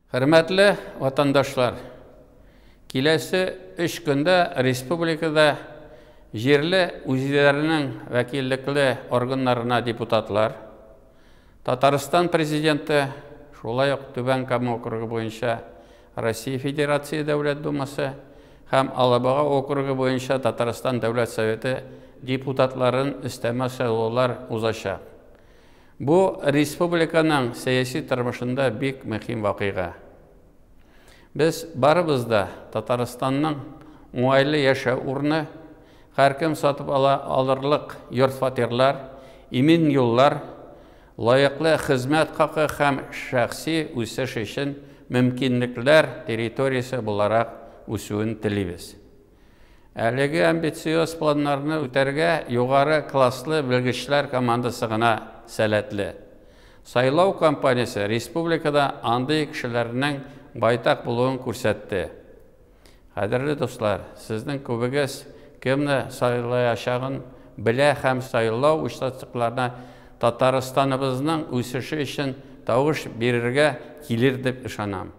Хөрмәтле ватандашлар, киләсе өч көндә республикада җирле үзидарәнең вәкиллекле органнарына депутатлар, Татарстан Президенты, шулай ук Түбән Кама округы буенча Россия Федерация Дәүләт Думасы һәм Алабуга округы буенча Татарстан Дәүләт Советы депутатларын өстәмә сайлаулар узачак. Бу республиканың сәяси тормышында бик мөһим вакыйга. Без барыбыз да Татарстанның уңайлы яшәү урыны, һәркем сатып ала алырлык йорт-фатирлар, имин юллар, лаеклы хезмәт хакы һәм шәхси үсеш өчен мөмкинлекләр территориясе буларак үсүен телибез. Әлеге амбициоз планнарны үтәргә югары класслы белгечләр командасы гына сәләтле. Сайлау кампаниясе республикада андый кешеләрнең байтак булуын күрсәтте. Кадерле дуслар, сезнең күбегез кемне сайлаячагын белә һәм сайлау участокларына Татарстаныбызның үсеше өчен тавыш бирергә килер дип ышанам.